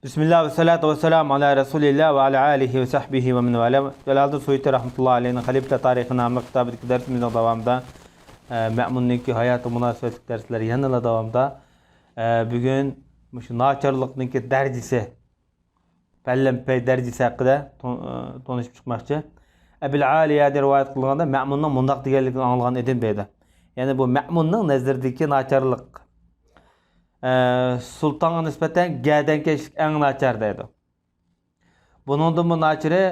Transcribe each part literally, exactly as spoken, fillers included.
بىسمىللا ۋەسسالاتۇ ۋەسسالامۇ ئالا رەسۇلىللا ۋە ئالا ئالىھى ۋە سەھبىھى ۋە مەن ۋالا. جالالىدىن سۇيۇتى رەھمەتۇللا ئەلەيھنىڭ خەلىپىلەر تارىخى ناملىق كىتابىدىكى دەرسىمىزنىڭ داۋامىدا، ئە، مەمۇننىڭكى ھاياتىغا مۇناسىۋەتلىك دەرسلەر يەنىلا داۋامدا. ئە، بۈگۈن مۇشۇ ناچارلىقنىڭكى دەرىجىسى، پەللەمپەي دەرىجىسى ھەققىدە تون-، ئە، تونۇشۇپ چىقماقچى. ئەبىل ئالىيەدىن رىۋايەت قىلغاندا، مەمۇننىڭ مۇنداق دېگەنلىكىنى ئاڭلىغان ئىدىم دەيدۇ. يەنى بۇ مەمۇننىڭ نەزىرىدىكى ناچارلىق، ئە، سۇلتانغا نىسبەتەن گەدەنكەشلىك ئەڭ ناچار دەيدۇ. بۇنىڭدىنمۇ ناچىرى،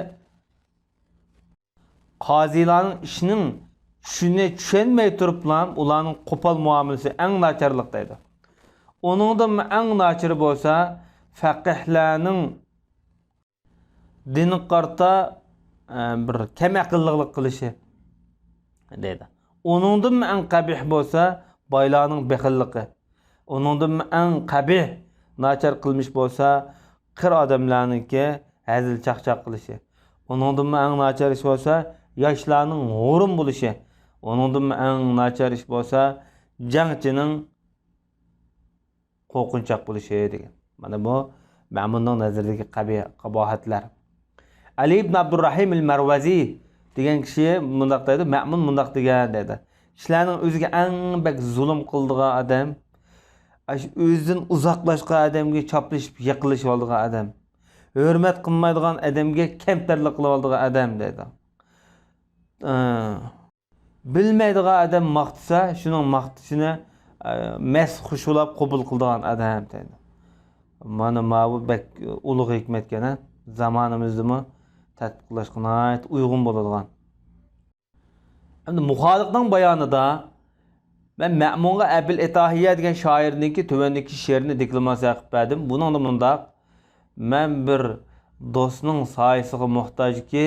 قازىلارنىڭ ئىشىنىڭ چۈشىنى چۈشەنمەي تۇرۇپلا ئۇلارنىڭ قوپال مۇئامىلىسى ئەڭ ناچارلىق دەيدۇ. ئۇنىڭدىنمۇ ئەڭ ناچىرى بولسا، فەقىھلەرنىڭ دىنغا قارىتا، ئە، بىر كەم ئەقىللىقلىق قىلىشى دەيدۇ. ئۇنىڭدىنمۇ ئەڭ قەبىھ بولسا، بايلارنىڭ بېخىللىقى. ئۇنىڭدىنمۇ ئەڭ قەبىھ، ناچار قىلمىش بولسا، قىر ئادەملەرنىڭكى ھەزىل چاقچاق قىلىشى. ئۇنىڭدىنمۇ ئەڭ ناچار ئىش بولسا، ياشلارنىڭ ھۇرۇن بولۇشى. ئۇنىڭدىنمۇ ئەڭ ناچار ئىش بولسا، جەڭچىنىڭ قورقۇنچاق بولۇشى دېگەن. مانا بۇ مەمۇننىڭ نەزىرىدىكى قەبىھ، قاباھەتلەر. ئەلى ئىبن ئابدۇررەھىم ئەل مەرۋەزى دېگەن كىشى مۇنداق دەيدۇ، مەمۇن مۇنداق دېگەن دەيدۇ. كىشىلەرنىڭ ئۆزىگە ئەڭ بەك زۇلۇم قىلىدىغان ئادەم، ئاشۇ ئۆزىدىن ئۇزاقلاشقان ئادەمگە چاپلىشىپ يېقىنلىشىۋالىدىغان ئادەم. ھۆرمەت قىلمايدىغان ئادەمگە كەمتەرلىك قىلىۋالىدىغان ئادەم دەيدۇ. ئى، بىلمەيدىغان ئادەم ماختىسا، شۇنىڭ ماختىشىنى، ئى، مەست خۇش بولاپ قوبۇل قىلىدىغان ئادەم دەيدۇ. مانا ماۋۇ بەك ئۇلۇغ ھېكمەتكەن، ھە؟ زامانىمىزدىمۇ تەتبىقلاشقا ناھايىتى ئۇيغۇن بولىدىغان. ئەمدى مۇخالىقنىڭ بايانىدا، مەن مەمۇنغا ئەبىل ئەتاھىيە دېگەن شائىرنىڭكى تۆۋەندىكى شېئىرىنى دېكلاماتسىيە قىلىپ بەردىم. بۇنىڭدا مۇنداق، مەن بىر دوستنىڭ سايىسىغا موھتاجكى،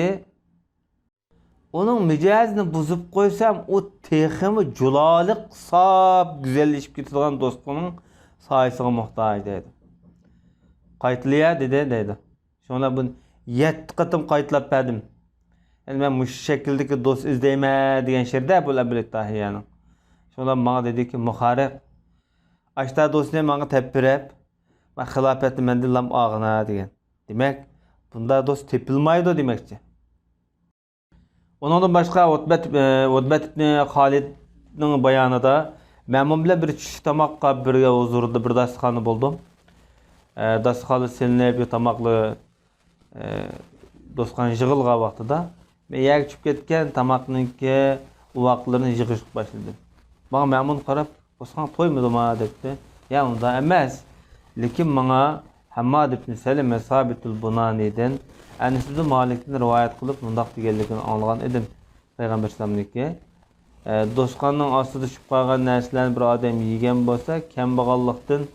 ئۇنىڭ مىجەزىنى بۇزۇپ قويسام، ئۇ تېخىمۇ جۇلالىق، ساپ، گۈزەللىشىپ كېتىدىغان دوستۇمنىڭ سايىسىغا موھتاج دەيدۇ. قايتىلىيە دېدى دەيدۇ. شۇڭا بۇنى يەتتە قېتىم قايتىلاپ بەردىم. يەنى مەن مۇشۇ شەكىلدىكى دوست ئىزدەيمەن دېگەن شېئىرىدە بۇ ئەبۇل ئەتاھىيەنىڭ. شۇڭا ماڭا دېدىكى، مۇخالىق، ئاشتا دوستنى ماڭا تېپىپ بېرىپ، مەن خىلاپەتنى مەندىن ئالغىنا دېگەن. دېمەك، بۇنداق دوست تېپىلمايدۇ دېمەكچى. ئۇنىڭدىن باشقا ئۇتبەت، ئە، ئۇتبەت ئىبنى خالىدنىڭ بايانىدا، مەمۇن بىلەن بىر چۈشلۈك تاماققا بىرگە ھۇزۇرىدا بىر داستىخاندا بولدۇم. ئە، داستىخاندا سېلىنىپ، بۇ تاماقلار، ئە، دوستخانا يىغىلغان ۋاقتىدا، مەن يەرگە چۈشۈپ كەتكەن تاماقنىڭكى ئۇۋاقلىرىنى يىغىشقا باشلىدىم. ماڭا مەمۇن قاراپ، «دوستخانا تويمىدىما؟» دەپتۇ. يا، ئۇنداق ئەمەس. لېكىن ماڭا ھەمماد ئىبن سەلىمە سابىتۇل بۇنانىدىن، ئەنەس ئىبن مالىكتىن رىۋايەت قىلىپ مۇنداق دېگەنلىكىنى ئاڭلىغان ئىدىم. پەيغەمبەر ئەلەيھىسسالامنىڭكى، ئە، دوستخانىنىڭ ئاستىدا چۈشۈپ قالغان نەرسىلەرنى بىر ئادەم يېگەن بولسا، كەمبەغاللىقتىن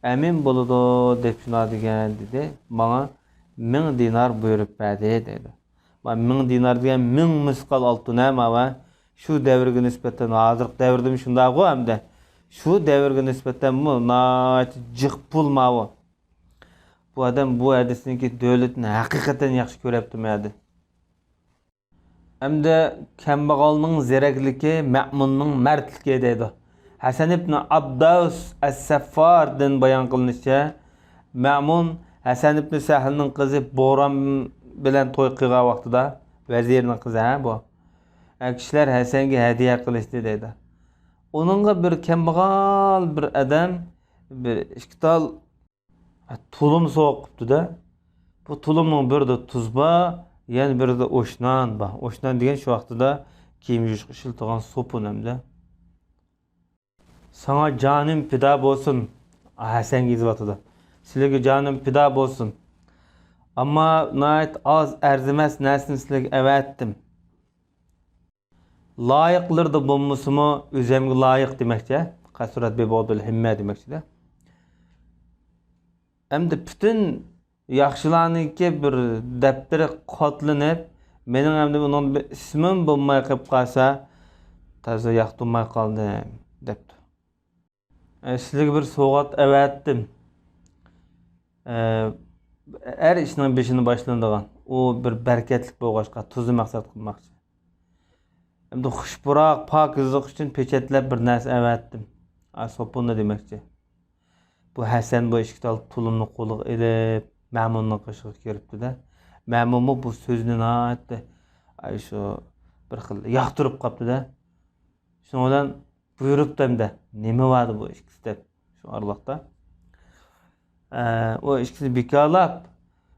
ئەمىن بولىدۇ، دەپ شۇنداق دېگەن، دېدى. ماڭا مىڭ دىنار بۇيرۇپ بەردى، دەيدۇ. ما مىڭ دىنار دېگەن مىڭ مىسقال ئالتۇن ھە ماۋۇ. شۇ دەۋرگە نىسبەتەن، ھازىرقى دەۋردىمۇ شۇنداقغۇ ئەمدى. شۇ دەۋرگە نىسبەتەنمۇ ناھايىتى جىق پۇل ماۋۇ. بۇ ئادەم بۇ ھەدىسنىڭكى دۆلىتىنى ھەقىقەتەن ياخشى كۆرەپتۇ مەدە. ئەمدى كەمبەغالنىڭ زېرەكلىكى، مەمۇننىڭ مەردلىكى دەيدۇ. ھەسەن ئىبن ئابداس ئەس-سەففاردىن بايان قىلىنىشىچە، مەمۇن ھەسەن ئىبن سەھلنىڭ قىزى بوران بىلەن توي قىلغان ۋاقتىدا، ۋەزىرنىڭ قىزى ھە بۇ. ھە، كىشىلەر ھەسەنگە ھەدىيە قىلىشتى دەيدۇ. ئۇنىڭغا بىر كەمبەغال بىر ئادەم بىر ئىككى تال تۇلۇم سوۋغا قىپتۇ-دە. بۇ تۇلۇمنىڭ بىرىدە تۇز بار، يەنە بىرىدە ئوشنان بار. ئوشنان دېگەن شۇ ۋاقتىدا كىيىم يۇيۇشقا ئىشلىتىدىغان سوپۇن ئەمدى. ساڭا جانىم پىدا بولسۇن، ھەسەنگە يېزىۋاتىدۇ. سىلىگە جانىم پىدا بولسۇن. ئەمما ناھايىتى ئاز ئەرزىمەس نەرسىنى سىلىگە ئەۋەتتىم. لايىقلىرىدا بولمىسىمۇ، ئۆزۈمگە لايىق دېمەكچى. قەسۇرەت بىبۇغدىل ھىممە دېمەكچىدە. ئەمدى پۈتۈن ياخشىلارنىڭكى بىر دەپتىرى قاتلىنىپ، مېنىڭ ئەمدى ئۇنىڭدا بىر ئىسمىم بولماي قېلىپ قالسا، تازا ياقتۇرماي قالدىم، دەپتۇ. ئە، سىلىگە بىر سوۋغات ئەۋەتتىم. ئە، ھەر ئىشنىڭ بېشىنى باشلىنىدىغان. ئۇ بىر بەرىكەتلىك بولغاچقا، تۇزنى مەقسەت قىلماقچى. ئەمدى خۇش پۇراق، پاكىزلىق ئۈچۈن پېچەتلەپ بىر نەرسە ئەۋەتتىم. ئا، سوپۇننى دېمەكچى. بۇ ھەسەن بۇ ئىككى تال تۇلۇمنى قولىغا ئېلىپ، مەمۇننىڭ قېشىغا كىرىپتۇ-دە. مەمۇنمۇ بۇ سۆزنى ناھايىتى، ئاي، شۇ بىر خىل ياقتۇرۇپ قاپتۇ-دە. شۇنىڭ بىلەن بۇيرۇپتۇ ھەمدە، نېمە باردا بۇ ئىككىسى دەپ شۇ ئارىلىقتا. ئە، ئۇ ئىككىسىنى بىكارلاپ،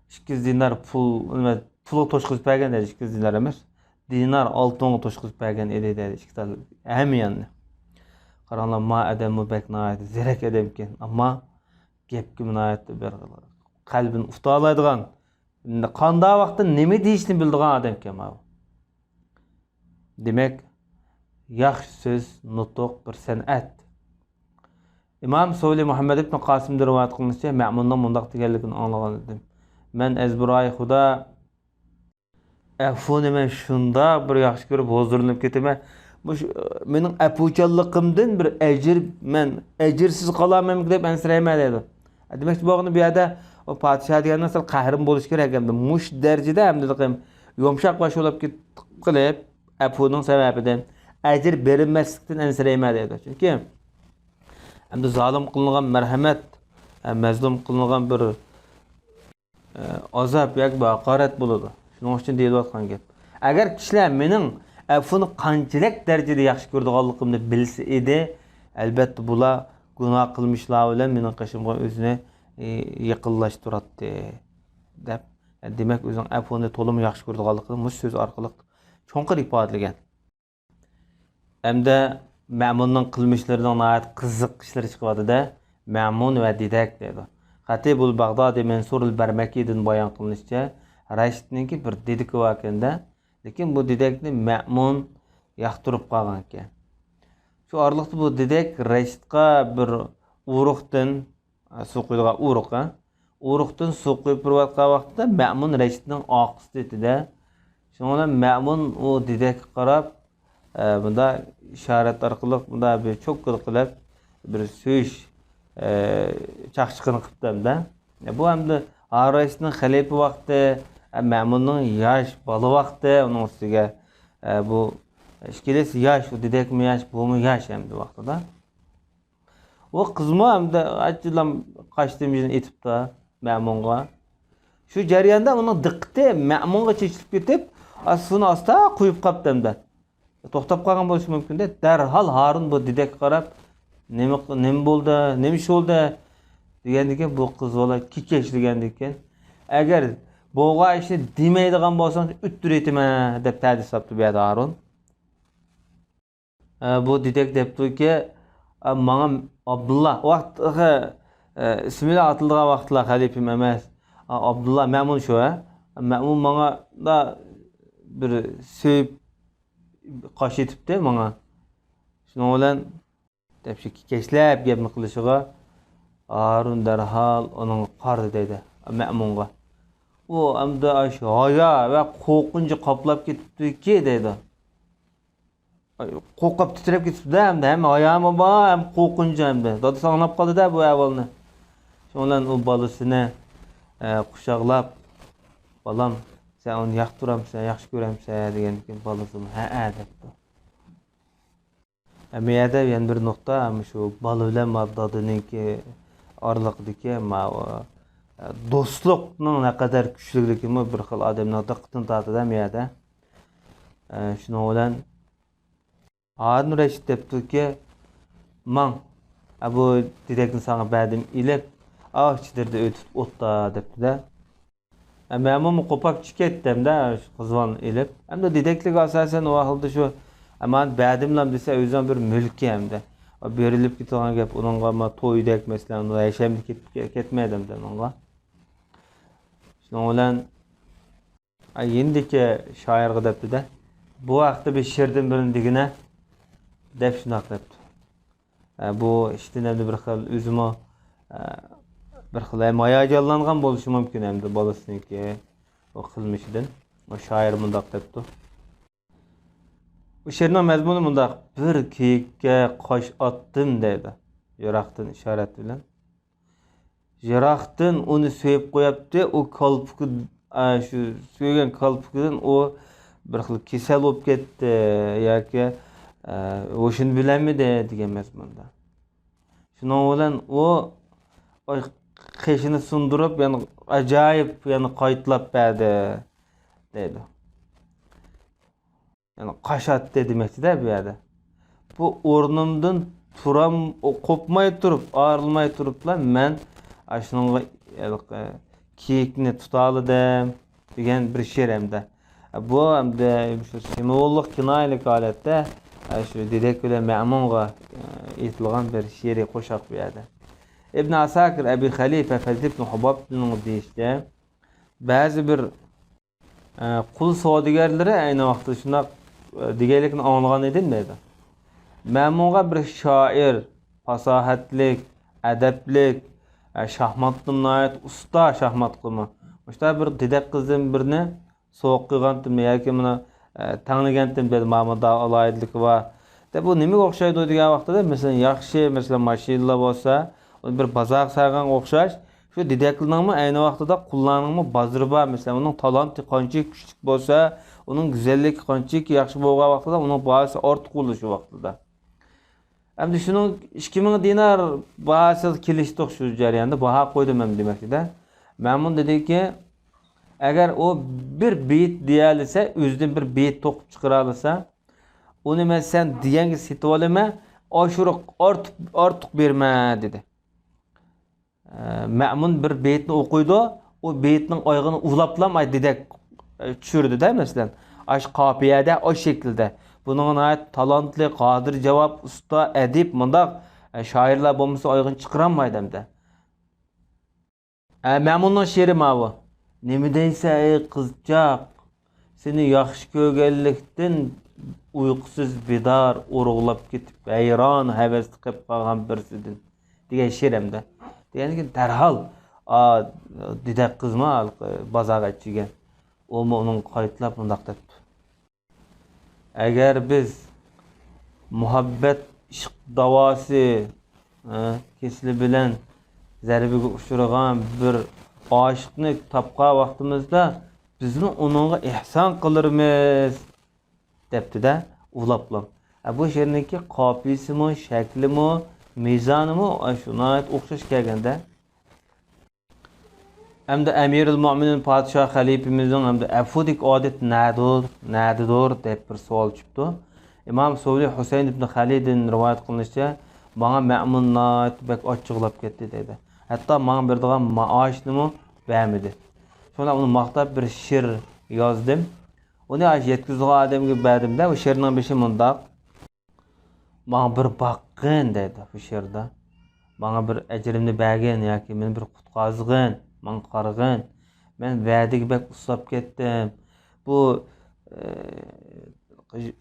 ئىككى يۈز دىنار پۇل، نېمە، پۇلغا توشقۇزۇپ بەرگەن دەيدۇ، ئىككى يۈز دىنار ئەمەس. دىنار ئالتۇنغا توشقۇزۇپ بەرگەن ئىدى دەيدۇ، ئىككى تال ھەمياننى. قاراڭلار، ما ئادەممۇ بەك ناھايىتى زېرەك ئادەمكەن، ئەمما گەپكە ناھايىتى بىر قەلبىنى ئۇتالايدىغان، قانداق ۋاقىتتا نېمە دېيىشنى بىلىدىغان ئادەمكەن ماۋۇ. دېمەك، ياخشى سۆز، نۇتۇق بىر سەنئەت. ئىمام سولى مۇھەممەد ئىبن قاسىمدىن رىۋايەت قىلىنىشىچە، مەمۇننىڭ مۇنداق دېگەنلىكىنى ئاڭلىغان ئىدىم. مەن ئەزبىراي خۇدا ئەفۇنى مەن شۇنداق بىر ياخشى كۆرۈپ ھۇزۇرلىنىپ كېتىمەن. مۇشۇ مېنىڭ ئەپۇچانلىقىمدىن بىر ئەجىر، مەن ئەجىرسىز قالامەنمىكىن دەپ ئەنسىرەيمەن دەيدۇ. دېمەكچى بولغىنى بۇ يەردە ئۇ پادىشاھ دېگەننىڭ سەل قەھرىمان بولۇشى كېرەك ئەمدى. مۇشۇ دەرىجىدە ئەمدى يۇمشاق باش بولۇپ كېت-، قىلىپ، ئەپۇنىڭ سەۋەبىدىن ئەجىر بېرىلمەسلىكتىن ئەنسىرەيمەن دەيدۇ. چۈنكى ئەمدى زالىم قىلىنغان مەرھەمەت، ئە، مەزلۇم قىلىنغان بىر ئازاب ياكى بىر ھاقارەت بولىدۇ. شۇنىڭ ئۈچۈن دېيىلىۋاتقان گەپ. ئەگەر كىشىلەر مېنىڭ ئەپۇنى قانچىلىك دەرىجىدە ياخشى كۆرىدىغانلىقىمنى بىلسە ئىدى، ئەلبەتتە بۇلار گۇناھ قىلمىشلار بىلەن مېنىڭ قېشىمغا ئۆزىنى، ئى، يېقىنلاشتۇراتتى، دەپ، دېمەك، ئۆزىنىڭ ئەپۇنى تولىمۇ ياخشى كۆرىدىغانلىقىنى مۇشۇ سۆز ئارقىلىق چوڭقۇر ئىپادىلىگەن. ھەمدە مەمۇننىڭ قىلمىشلىرىنىڭ ناھايىتى قىزىق ئىشلىرى چىقىۋاتىدۇ. مەمۇن ۋە دېدەك دەيدۇ. خەتىبۇل باغدادى مەنسۇرۇل بەرمەكىدىن بايان قىلىنىشىچە، رەشىدنىڭكى بىر دېدىكى باركەن-دە، لېكىن بۇ دېدەكنى مەمۇن ياقتۇرۇپ قالغانىكەن. شۇ ئارىلىقتا بۇ دېدەك رەشىدقا بىر ئۇرۇقتىن سۇ قۇيىدىغان ئۇرۇق، ھە؟ ئۇرۇقتىن سۇ قۇيۇپ بېرىۋاتقان ۋاقتىدا مەمۇن رەشىدنىڭ ئارقىسىدا ئىدى-دە. شۇنىڭ بىلەن مەمۇن ئۇ دېدەككە قاراپ، ئە، مۇنداق ئىشارەت ئارقىلىق مۇنداق بىر چوككىدە قىلىپ، بىر سۆيۈش، ئە، چاقچىقىنى قىپتۇ ھەمدە. ئە، بۇ ھەمدە ھارۇن رەشىدنىڭ خەلىپە ۋاقتى، ئە، مەمۇننىڭ ياش بالا ۋاقتى، ئۇنىڭ ئۈستىگە، ئە، بۇ ئىككىلىسى ياش، ئۇ دېدەكمۇ ياش، بۇمۇ ياش ھەمدە ۋاقتىدا. ئۇ قىزمۇ ئەمدى ئاچچىقلام قاش تېمىجىنى ئېتىپتۇ مەمۇنغا. شۇ جەرياندا ئۇنىڭ دىققىتى مەمۇنغا چېچىلىپ كېتىپ، ئا، سۇنى ئاستا قۇيۇپ قاپتۇ ئەمدى. توختاپ قالغان بولۇشى مۇمكىن-دە، دەرھال ھارۇن بۇ دېدەككە قاراپ، نېمە، نېمە بولدى، نېمە ئىش بولدى دېگەندىن كېيىن بۇ قىز بالا كېكەچلىگەندىن كېيىن، ئەگەر بولغان ئىشنى دېمەيدىغان بولساڭ ئۆتتۈرۈۋېتىمەن دەپ تەدە ساپتۇ بۇ يەردە ھارۇن. ئە، بۇ دېدەك دەپتۇكى، ئە، ماڭا ئابدۇللا، ۋاقىت، ئە، ئىسمى ئاتىلىدىغان ۋاقىتلار خەلىپىم ئەمەس. ئە، ئابدۇللا، مەمۇن شۇ، ھە؟ مەمۇن ماڭا دا بىر سۆيۈپ قاش ئېتىپتى ماڭا. شۇنىڭ بىلەن دەپ شۇ كېكەچلەپ گەپنى قىلىشىغا، ھارۇن دەرھال ئۇنىڭغا قارىدى دەيدۇ، مەمۇنغا. ئۇ ئەمدى ئاشۇ ھايا ۋە قورقۇنچى قاپلاپ كېتىپتىكى دەيدۇ. قورقۇپ تىترەپ كېتىپتۇ-دە، ھەمدە ھەم ھايامۇ بار، ھەم قورقۇنچ ھەمدە. دادىسى ئاڭلاپ قالدى-دە بۇ ئەھۋالنى. شۇنىڭ بىلەن ئۇ بالىسىنى، ئە، قۇچاقلاپ، «بالام، سەن ئۇنى ياقتۇرامسەن، ياخشى كۆرەمسەن؟» دېگەندىكىن بالىسىمۇ، «ھەئە» دەپتۇ. ئە، بۇ يەردە يەنە بىر نۇقتا، مۇشۇ بالا بىلەن ما دادىنىڭكى ئارىلىقىدىكى ماۋۇ، ئە، دوستلۇقنىڭ نەقەدەر كۈچلۈكلۈكىمۇ بىر خىل ئادەمنىڭ دىققىتىنى تارتىدۇ بۇ يەردە. ئە، شۇنىڭ بىلەن ھارۇن رەشىد دەپتۇكى، «ماڭ، ئە، بۇ دېدەكنى ساڭا بەردىم ئېلىپ، ئاۋاق چېدىردا ئۆتۈپ ئوتتا» دەپتۇ-دە. ئە، مەمۇنمۇ قوپاپ چىقىپ كەتتى ھەمدە شۇ قىزۋالنى ئېلىپ. ئەمدى دېدەكلىك ئاساسەن ئۇ ئەھۋالدا شۇ، ئامانەت بەردىملام دېسە ئۆزىنىڭ بىر مۈلكى ھەمدە. بېرىلىپ كېتىدىغان گەپ ئۇنىڭغا، ما تويدەك مەسىلەن، ھەشەمدە كېتىپ كەتمەيدۇ ھەمدە ئۇنىڭغا. شۇنىڭ بىلەن ئا، يېنىدىكى شائىرغا دەپتۇ-دە، «بۇ ھەقتە بىر شېئىردىن بىرنى دېگىنە» دەپ شۇنداق دەپتۇ. ئە، بۇ ئىشتىن ئەمدى بىر خىل ئۆزىمۇ، ئە، بىر خىل ھەم ھاياجانلانغان بولۇشى مۇمكىن ئەمدى بالىسىنىڭكى ئۇ قىلمىشىدىن. ئۇ شائىر مۇنداق دەپتۇ. بۇ شېئىرنىڭ مەزمۇنى مۇنداق، «بىر كېيىككە قاش ئاتتىم» دەيدۇ، يىراقتىن ئىشارەت بىلەن. يىراقتىن ئۇنى سۆيۈپ قوياتتى. ئۇ كالپۇكى، ئە، شۇ سۆيگەن كالپۇكىدىن ئۇ بىر خىل كېسەل بولۇپ كەتتى ياكى، ئە، ھوشىنى بىلەلمىدى دېگەن مەزمۇندا. شۇنىڭ بىلەن ئۇ، ئاي، قېشىنى سۇندۇرۇپ، يەنە ئاجايىپ، يەنە قايتىلاپ بەردى، دەيدۇ. يەنى قاش ئاتتى دېمەكچىدە بۇ يەردە. بۇ ئورنۇمدىن تۇرام، قوپماي تۇرۇپ، ئايرىلماي تۇرۇپلا مەن ئاشۇنىڭغا ھېلىقى كېيىكنى تۇتالىدىم دېگەن بىر شېئىر ھەمدە. بۇ ھەمدە شۇ سىمۋوللۇق كىنايىلىك ھالەتتە شۇ دېدەك بىلەن مەمۇنغا ئېيتىلغان بىر شېئىرىي قوشاق بۇ يەردە. ئىبن ئاساكىر ئەبى خەلىپە فەزل ئىبن خۇبابنىڭ دېيىشىچە، بەزى بىر ئە، قۇل سودىگەرلىرى ئەينى ۋاقىتتا شۇنداق، ئە، دېگەنلىكىنى ئاڭلىغان ئىدىم دەيدۇ. مەمۇنغا بىر شائىر، پاساھەتلىك، ئەدەپلىك، ئە، شاھماتقىمۇ ناھايىتى ئۇستا شاھماتقىمۇ. مۇشۇنداق بىر دېدەك قىزدىن بىرنى سوۋغا قىلغانتىم ياكى مانا، ئە، تەڭلىگەنتىم دەيدۇ، مانا مۇنداق ئالاھىدىلىكى بار. دەپ، بۇ نېمىگە ئوخشايدۇ دېگەن ۋاقتىدا، مەسىلەن، ياخشى، مەسىلەن، ماشىنىلار بولسا، ئۇنى بىر بازارغا سالغانغا ئوخشاش، شۇ دېدەكلىنىڭمۇ ئەينى ۋاقتىدا قۇللارنىڭمۇ بازىرى بار. مەسىلەن، ئۇنىڭ تالانتى قانچىلىك كۈچلۈك بولسا، ئۇنىڭ گۈزەللىكى قانچىلىك ياخشى بولغان ۋاقتىدا، ئۇنىڭ باھاسى ئارتۇق بولىدۇ شۇ ۋاقتىدا. ئەمدى شۇنىڭ ئىككى مىڭ دىنار باھاسىغا كېلىشتۇق شۇ جەرياندا، باھا قويدۇم ھەم دېمەكچىدە. مەمۇن دېدىكى، ئەگەر ئۇ بىر بېيىت دېيەلىسە، ئۆزىدىن بىر بېيىت توقۇپ چىقىرالىسا، ئۇنى مەن سەن دېگەنگە سېتىۋالىمەن، ئاشۇرۇق ئارتۇق، ئارتۇق بېرىمەن، دېدى. ئە، مەمۇن بىر بېيىتنى ئوقۇيدۇ، ئۇ بېيىتنىڭ ئايىغىنى ئۇلاپلام ئاي دېدەك، ئە، چۈشۈرىدۇ-دە، مەسىلەن. ئاش قاپىيەدە، ئاش شەكلىدە. بۇنىڭغا ناھايىتى تالانتلىق، قادىر جاۋاب، ئۇستا، ئەدىب، مۇنداق، ئە، شائىرلار بولمىسا ئايىغىنى چىقىرالمايدۇ ئەمدى. ئە، مەمۇننىڭ شېئىرى ماۋۇ. نېمە دەيسەن، ئەي قىزچاق؟ سېنى ياخشى كۆرگەنلىكتىن ئۇيقۇسىز بىدار ئورۇغلاپ كېتىپ، ھەيران، ھەۋەستە قېلىپ قالغان بىرسىدىن. دېگەن شېئىر ئەمدى. دېگەندىن كېيىن دەرھال، ئا، دېدەك قىزمۇ ھېلىقى بازارغا ئەچىگەن. ئۇمۇ ئۇنىڭغا قايتىلاپ مۇنداق دەپتۇ. ئەگەر بىز مۇھەببەت ئىشق داۋاسى، ھە، كېسىلى بىلەن زەربىگە ئۇچرىغان بىر ئاشىقنى تاپقان ۋاقتىمىزدا، بىزمۇ ئۇنىڭغا ئېھسان قىلىرمىز، دەپتۇ-دە، ئۇلاپلا. ھە، بۇ شېئىرنىڭكى قاپىيىسىمۇ، شەكلىمۇ، مىزانىمۇ شۇ ناھايىتى ئوخشاش كەلگەندە. ئەمدى ئەمىرۇل مۆمىنىن پادىشاھ خەلىپىمىزنىڭ ئەمدى ئەپۇدىكى ئادەت نەدۇر، نەدىدۇر دەپ بىر سوئال چۈشۈپتۇ. ئىمام سۇھرى ھۈسەيىن ئىبن خەلىدىن رىۋايەت قىلىنىشىچە، ماڭا مەمۇن ناھايىتى بەك ئاچچىقلاپ كەتتى دەيدۇ. ھەتتا ماڭا بېرىدىغان مائاشنىمۇ بەرمىدى. شۇڭا ئۇنى ماختاپ بىر شېئىر يازدىم. ئۇنى ئاشۇ يەتكۈزىدىغان ئادەمگە بەردىم-دە، ئۇ شېئىرنىڭ بېشى مۇنداق. ماڭا بىر باققىن دەيدۇ بۇ شېئىردا. ماڭا بىر ئەجرىمنى بەرگىن ياكى مېنى بىر قۇتقازغىن، ماڭا قارىغىن. مەن ۋەدىگە بەك ئۇسساپ كەتتىم. بۇ، ئى،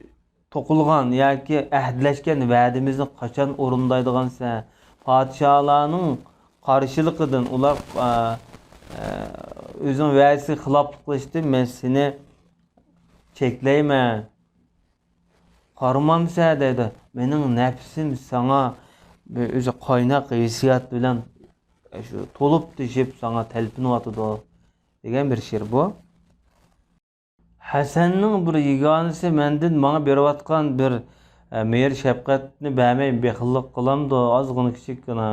توقۇلغان ياكى ئەھدىلەشكەن ۋەدىمىزنى قاچان ئورۇندايدىغانسەن؟ پادىشاھلارنىڭ قارشىلىقىدىن، ئۇلار، ئە، ئە، ئۆزىنىڭ ۋەدىسىگە خىلاپلىق قىلىشتىن مەن سېنى چەكلەيمەن. قارىمامسەن دەيدۇ. مېنىڭ نەپسىم ساڭا بىر ئۆزى قايناق ھېسسىيات بىلەن شۇ تولۇپ تېشىپ ساڭا تەلپۈنۈۋاتىدۇ دېگەن بىر شېئىر بۇ. ھەسەننىڭ بىر يېگانىسى مەندىن ماڭا بېرىۋاتقان بىر، ئە، مېھىر شەپقەتنى بەرمەي بېخىللىق قىلامدۇ؟ ئازغىنا كىچىككىنە.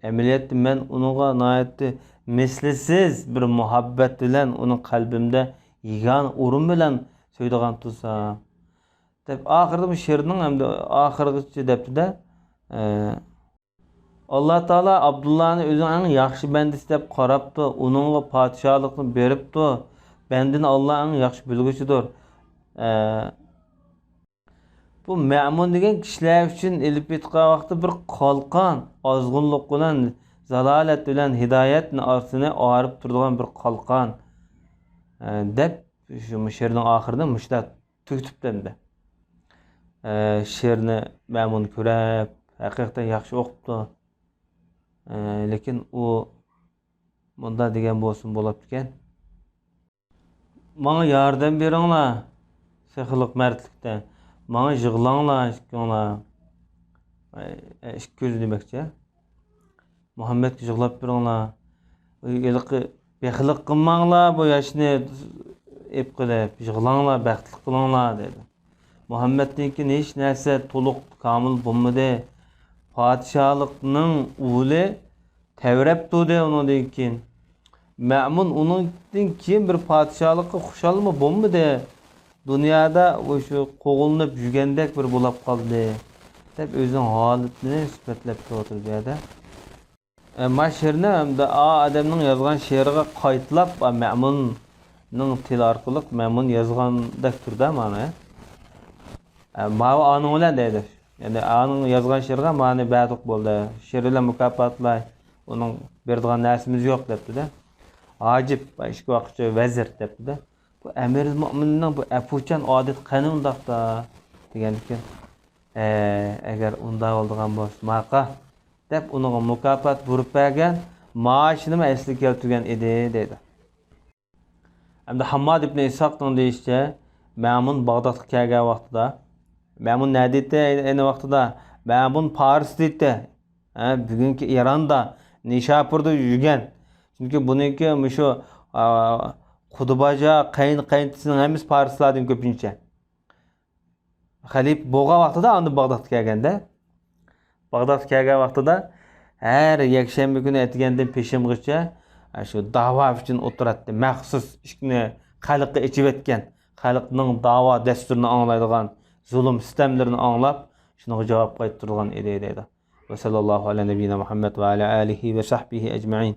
ئەمەلىيەتتە مەن ئۇنىڭغا ناھايىتى مىسلىسىز بىر مۇھەببەت بىلەن ئۇنىڭ قەلبىمدە يېگانە ئورۇن بىلەن سۆيىدىغان تۇرسام. دەپ ئاخىرىدا بۇ شېئىرنىڭ ئەمدى ئاخىرىغىچە دەپتۇ-دە، ئە، ئاللا تائالا ئابدۇللانى ئۆزىنىڭ ئەڭ ياخشى بەندىسى دەپ قاراپتۇ، ئۇنىڭغا پادىشاھلىقنى بېرىپتۇ. بەندىنى ئاللا ئەڭ ياخشى بىلگۈچىدۇر. ئە، بۇ مەمۇن دېگەن كىشىلەر ئۈچۈن ئېلىپ ئېيتقان ۋاقىتتا بىر قالقان، ئازغۇنلۇق بىلەن، زالالەت بىلەن ھىدايەتنى ئارىسىنى ئايرىپ تۇرىدىغان بىر قالقان، ئە، دەپ شۇ شېئىرنىڭ ئاخىرىدا مۇشۇنداق تۈگىتىپتۇ ئەمدى. ئە، شېئىرنى مەمۇن كۆرۈپ، ھەقىقەتەن ياخشى ئوقۇپتۇ. ئە، لېكىن ئۇ مۇنداق دېگەن بولسىمۇ بولاپتىكەن. ماڭا ياردەم بېرىڭلار، سېخىللىق مەردلىكتە. ماڭا يىغلاڭلار ئىككىڭلار. ئە، ئىككى كۆز دېمەكچى. مۇھەممەدكە يىغلاپ بېرىڭلار. ھېلىقى بېخىللىق قىلماڭلار، بۇ ياشنى ئېپ قىلىپ، يىغلاڭلار، بەختلىك قىلىڭلار، دەيدۇ. مۇھەممەدتىن كېيىن ھېچ نەرسە تولۇق كامىل بولمىدى. پادىشاھلىقنىڭ ئۇلى تەۋرەپ تۇردى ئۇنىڭدىن كېيىن. مەمۇن ئۇنىڭدىن كېيىن بىر پادىشاھلىققا خۇشالمۇ بولمىدى. دۇنيادا ئۇ شۇ قوغلىنىپ يۈرگەندەك بىر بولۇپ قالدى، دەپ ئۆزىنىڭ ھالىتىنى سۈپەتلەپ تۇرۇۋاتىدۇ بۇ يەردە. ئە، ما شېئىرنى ئەمدى ئا ئادەمنىڭ يازغان شېئىرىغا قايتىلاپ، ئا، مەمۇننىڭ تىلى ئارقىلىق مەمۇن يازغاندەك تۇردا مانا. ئە، ماۋۇ ئانىڭ بىلەن دەيدۇ. يەنى ئانىڭ يازغان شېئىرىغا مانى بەردۇق بولدى. شېئىر بىلەن مۇكاپاتلاي، ئۇنىڭ بېرىدىغان نەرسىمىز يوق دەپتۇ-دە. ھاجىپ، ئىككى ۋاقىتچە ۋەزىر دەپتۇ-دە. بۇ ئەمىرۇل مۆمىننىڭ بۇ ئەپۇچان ئادىتى قېنى ئۇنداقتا؟ دېگەندىكىن، ئە، ئەگەر ئۇنداق بولىدىغان بولسا ماقا، دەپ ئۇنىڭغا مۇكاپات بۇيرۇپ بەرگەن، مائاشىنىمۇ ئەسلىگە كەلتۈرگەن ئىدى، دەيدۇ. ئەمدى ھامماد ئىبنى ئىسھاقنىڭ دېيىشىچە، مەمۇن باغدادقا كەلگەن ۋاقتىدا، مەمۇن نەدە ئىدى ئەينى ۋاقتىدا؟ مەمۇن پارستا ئىدى. ھە، بۈگۈنكى ئىراندا، نىشاپۇردا يۈرگەن. چۈنكى بۇنىڭكى مۇشۇ، ئا، قۇدۇباجا، قەينى-، قەينىتىسىنىڭ ھەممىسى پارسلاردىن كۆپىنچە. خەلىپە بولغان ۋاقتىدا ئاندىن باغدادقا كەلگەندە، باغدادقا كەلگەن ۋاقتىدا ھەر يەكشەنبە كۈنى ئەتىگەندىن پېشىمغىچە شۇ داۋا ئۈچۈن ئولتۇراتتى. مەخسۇس ئىشىكنى، خەلققە ئېچىۋەتكەن، خەلقنىڭ داۋا دەستۇرىنى ئاڭلايدىغان، زۇلۇم سىتەملىرىنى ئاڭلاپ، شۇنىڭغا جاۋاب قايتۇرىدىغان ئىدى، دەيدۇ. ۋەسەللاللاھۇ ئەلا نەبىينا مۇھەممەد ۋە ئەلا ئالىھى ۋە سەھبىھى ئەجمەئىن.